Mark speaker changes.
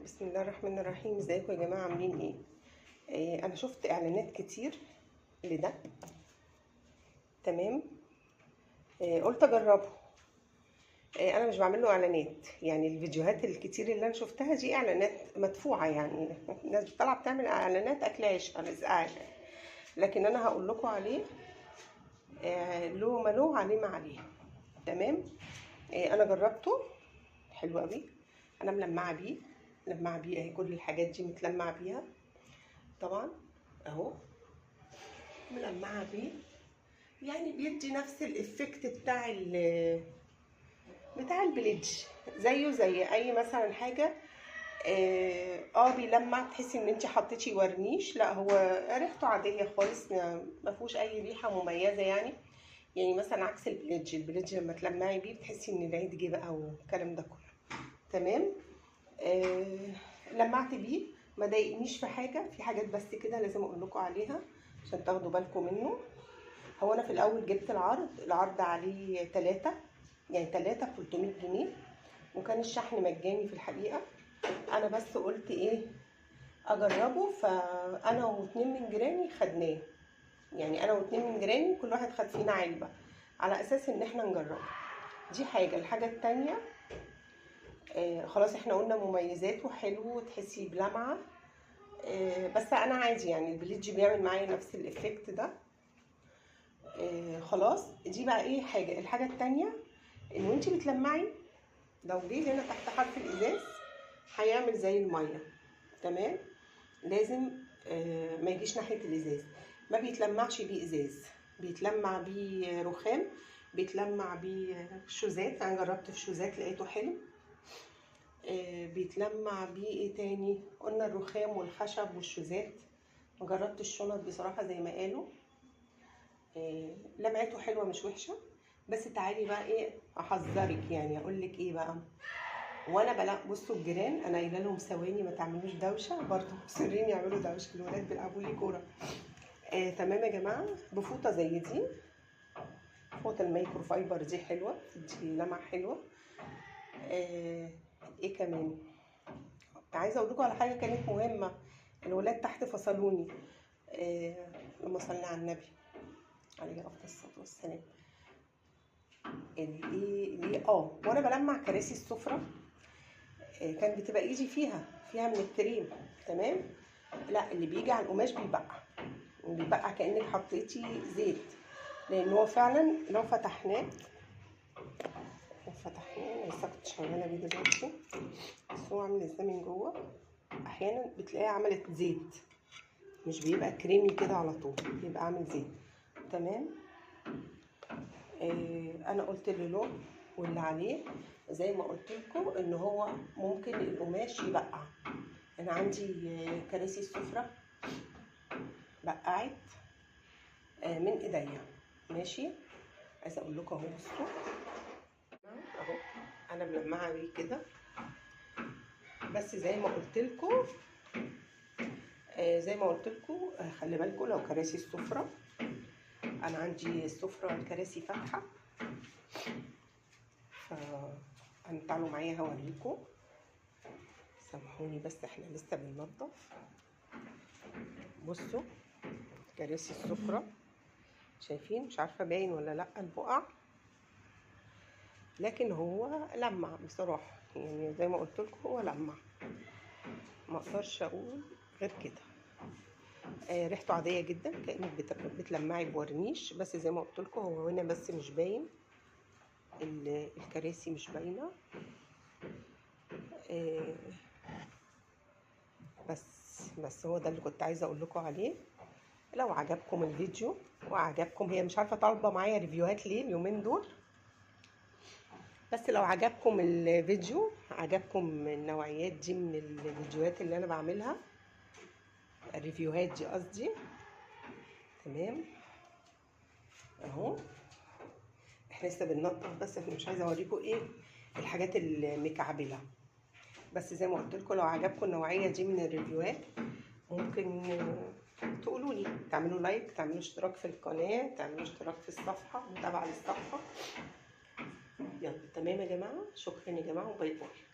Speaker 1: بسم الله الرحمن الرحيم. ازيكم يا جماعة، عاملين ايه؟ انا شفت اعلانات كتير لده، تمام. قلت اجربه. انا مش بعمل له اعلانات، يعني الفيديوهات الكتير اللي انا شفتها دي اعلانات مدفوعة، يعني الناس بتطلع بتعمل اعلانات اكل عيش رزق عيش، لكن انا هقول لكم عليه. له ما له عليه ما عليه، تمام. انا جربته، حلو قوي. انا ملمعه بيه، ملمعه بيه اهي، كل الحاجات دي متلمعه بيها طبعا اهو، ملمعه بيه، يعني بيدي نفس ال effect بتاع البليدج، زيه زي اي مثلا حاجة. بيلمع، تحسي ان انت حطيتي ورنيش، لا هو ريحته عادية خالص، ما فيهوش اي ريحه مميزة يعني. يعني مثلا عكس البليدج، البليدج لما تلمعي بيه بتحسي ان العيد جه بقى والكلام ده كله، تمام. لمعت بيه، ما ضايقنيش في حاجة، في حاجات بس كده لازم اقول لكم عليها عشان تاخدوا بالكم منه. هو انا في الاول جبت العرض عليه 3، يعني 3 ب 300 جنيه، وكان الشحن مجاني في الحقيقة. انا بس قلت ايه اجربه، فانا واتنين من جيراني خدناه، يعني انا واتنين من جيراني كل واحد خد فينا علبة على اساس ان احنا نجربه. دي حاجة. الحاجة التانية، خلاص احنا قلنا مميزاته، حلو، تحسي بلمعه. بس انا عادي يعني البليدج بيعمل معايا نفس ال effect ده. خلاص دي بقى ايه حاجة. الحاجة التانية ان وانتي بتلمعي لو جه هنا تحت حرف الازاز هيعمل زي المية، تمام. لازم ما يجيش ناحية الازاز. ما بيتلمعش بيه ازاز، بيتلمع بيه رخام، بيتلمع بيه شوزات. انا جربت في شوزات لقيته حلو. بيتلمع بيه ايه تاني؟ قلنا الرخام والخشب والشوزات. ما جربت الشنط بصراحة زي ما قالوا. لمعته حلوة مش وحشة. بس تعالي بقى ايه احذرك، يعني اقول لك ايه بقى. وانا بلا بصوا الجيران انا قايله لهم ثواني ما تعملوش دوشه، برضه مصرين يعملوا دوشه، الولاد بيلعبوا لي كورة. تمام يا جماعة. بفوطه زي دي، فوطه المايكرو فايبر دي حلوة، تدي لمعة حلوة. ايه كمان عايزه اقول لكم على حاجة كانت مهمة، الولاد تحت فصلوني. لما صلى على النبي عليه افضل الصلاة والسلام. الايه وانا بلمع كراسي السفرة، كان بتبقى ايدي فيها من الكريم، تمام. لا اللي بيجي على القماش بيبقع، كانك حطيتي زيت، لان هو فعلا لو فتحناه، لسه كنت شغالة بيه دلوقتي، بس هو عامل ازاي من جوه، احيانا بتلاقيها عملت زيت، مش بيبقى كريمي كده على طول، بيبقى عامل زيت، تمام. انا قلت اللي له واللي عليه زي ما قلت لكم ان هو ممكن القماش يبقع. انا عندي كراسي السفرة بقعت من ايديا، ماشي. عايزه اقول لكم اهو، بصوا اهو انا ملمعه بيه كده، بس زي ما قلت لكم، خلي بالكم لو كراسي السفرة، انا عندي السفرة الكراسي فاتحة، تعالوا معايا هوريكم. سامحوني بس احنا لسه بننضف. بصوا كراسي السفرة، شايفين؟ مش عارفه باين ولا لا البقع، لكن هو لمع بصراحة، يعني زي ما قلت لكم هو لمع، ما اقدرش اقول غير كده. ريحته عادية جدا، كانك بتلمعي بورنيش، بس زي ما قلت لكم هو هنا بس مش باين، الكراسي مش باينة. بس هو ده اللي كنت عايزه اقول لكم عليه. لو عجبكم الفيديو وعجبكم، هي مش عارفه طالبه معايا ريفيوهات ليه اليومين دول، بس لو عجبكم الفيديو، عجبكم النوعيات دي من الفيديوهات اللي انا بعملها، الريفيوهات دي قصدي، تمام. اهو احنا لسه بننضف، بس احنا مش عايزه اوريكم ايه الحاجات المكعبله، بس زي ما قلت لكم لو عجبكم النوعية دي من الريفيوهات ممكن تقولوا لي، تعملوا like، تعملوا اشتراك في القناة، تعملوا اشتراك في الصفحة، متابعه للصفحه. يلا تمام يا جماعة، شكرا يا جماعة، و bye bye.